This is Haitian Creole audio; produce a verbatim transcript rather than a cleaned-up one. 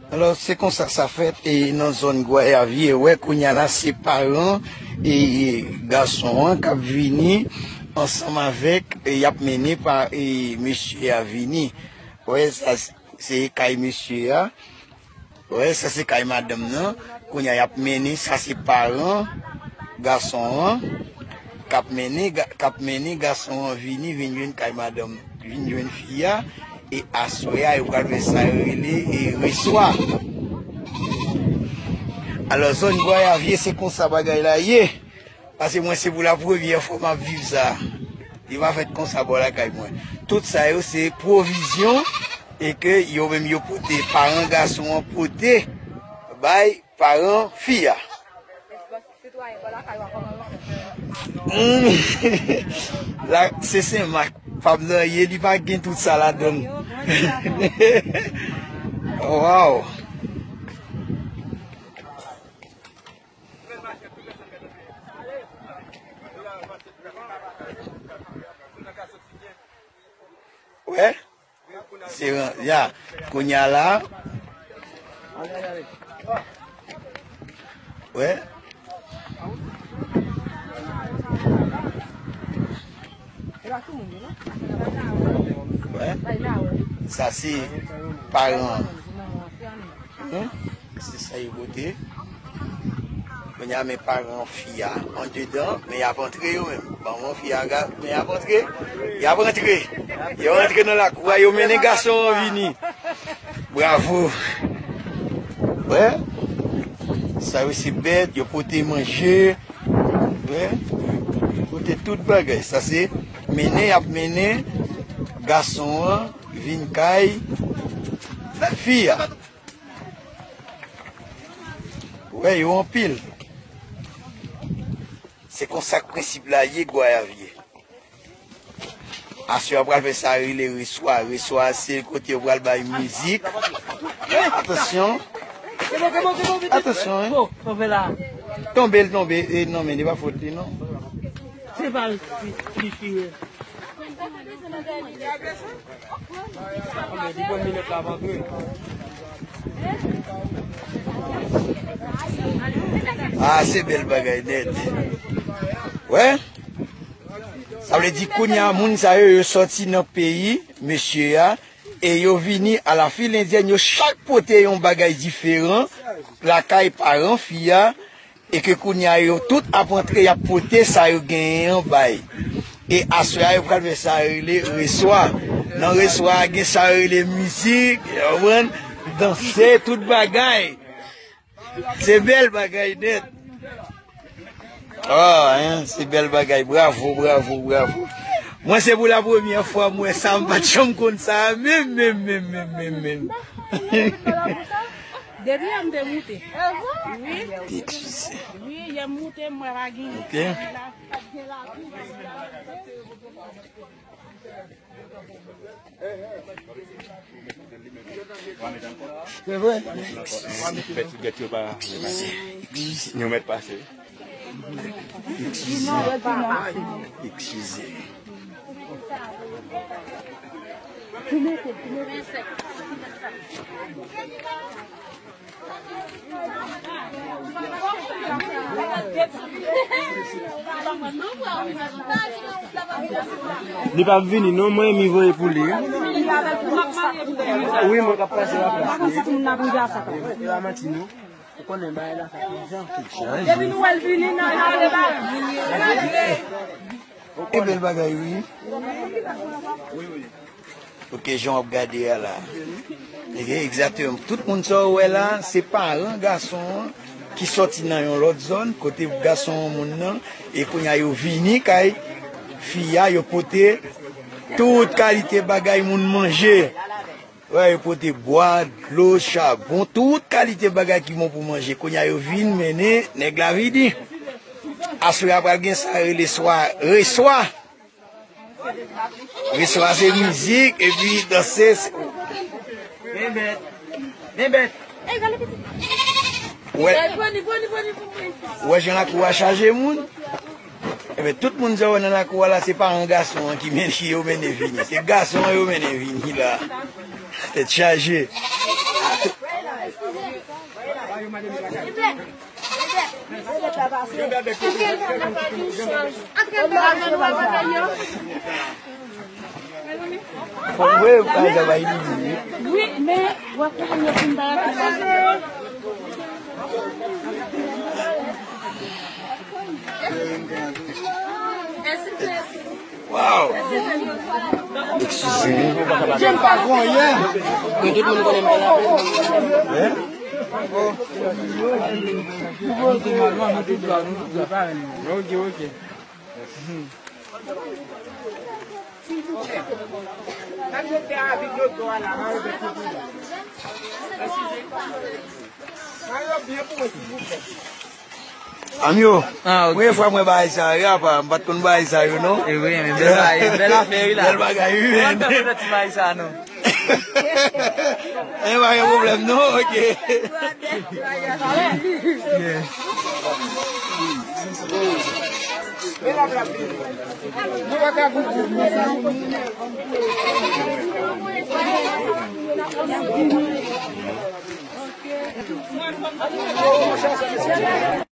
Alò, se konsa sa fèt e nan zòn Gwayavye, wè, kounye a la, se paran e gason an k ap vini ansanm avèk, e y ap mennen pa e mesye a vini. Wè, sa se kay mesye a. Wè, sa se kay madanm nan. Kounye a, y ap mennen, sa se paran gason an k ap mennen, ga- k ap mennen gason an vini, vin jwenn kay madanm, vin jwenn fi a. E aswè a, yo pral fè sa yo rele e reswa. Alò, zòn Gwayavye, se konsa bagay la ye. Paske mwen, se pou la premyè fwa m ap viv sa. Li pa fèt konsa bò lakay mwen. Tout sa yo, se pwovizyon e ke yo menm yo pote, paran gason an pote bay paran fi a. Hmm. La, se Sen Mak. Pam nan ye, li pa gen tout sa ladann. Waw. Wè? Se ran- ya. Kounye a la. Wè? Wè? Sa se paran. Hmm? Se sa yo pote. Kounye a, men paran fi a andedan, men y ap antre yo menm. Manman fi a, ga- men y ap antre. Y ap antre. Yo antre nan lakou a, yo mennen gason an vini. Bravo. Wè. Sa yo se bèt, yo pote manje. Wè. Yo pote tout bagay. Sa se mennen, y ap mennen gason an vin kay fi a. Wè, yo anpil. Se konsa k prensip la ye, Gwayavye. Aswè a pral fè sa rele reswa. Reswa se kote yo pral bay mizik. Atansyon. Atansyon, wi. Tonbe l tonbe. E, non, men li pa fòt li, non. Se pa li, li, li. Ah, se bèl bagay nèt. Wè? Sa vle di kounye a moun sa yo, yo sòti nan peyi mesye a, e yo vini a la fil endyèn, yo chak pote yon bagay diferan lakay paran fi a, e ke kounye a yo tout ap antre, y ap pote sa yo genyen an bay. E aswè a, yo pral fè sa yo rele reswa. Nan reswa a, gen sa yo rele mizik, yo konprann, danse, tout bagay. Se bèl bagay nèt. Ah, hein, se bèl bagay. Bravo, bravo, bravo. Mwen, se pou la premyè fwa m wè sa, m pa t janm konn sa menm, menm, menm, menm, menm, menm. Depi yè m te moute. Wi. Eskize. Wi, yè m moute, m wè pa gen. Ok. Se vre? Fè ti gèt yo pa. Nou mèt pase. Eskize. Eskize. Li p ap vini non, mwen mi voye pou li wi. Wi, mwen k ap pase la plas li. Li pa manti non. Ou konnen bagay la sa konn jan. Depi nou wè l vini nan la. E bèl bagay wi. Ok, jan w ap gade a la. Ebyen, egzakteman. Tout moun sa w wè la, se paran gason an ki sòti nan yon lòt zòn, kote gason an moun nan, e kounye a yo vini kay fi a, yo pote tout kalite bagay moun manje. Wè, yo pote bwa, dlo, chabon, tout kalite bagay ki bon pou manje. Kounye a yo vin mennen nèg la vini. Aswè a pral gen sa rele swa, reswa. Reswa se mizik, epi danse. Men bèt. Men bèt. Wè. Wè jan lakou a chaje moun. Ebyen, tout moun sa w wè nan lakou a la, se paran gason an ki mennen, ki yo mennen vini. Se gason an yo mennen vini la. Tèt chaje. Fò m voye bagay sa bay li di wi. Wi, men w ap konnen yo fin bagay sa. Wow! Eskize. Jem pa konyen. Men tout moun konnen m pa la. Hein? Ok, ok. Anmyo, ah, ok. Premye fwa mwen bagay sa yo, apa, m pa t konn bagay sa yo, non. E wi, men bèl bagay, bèl afè, wi, la. Bèl bagay, wi, men. Mwen fè ti bagay sa, non. E pa gen pwoblèm, non, ok. Yeah.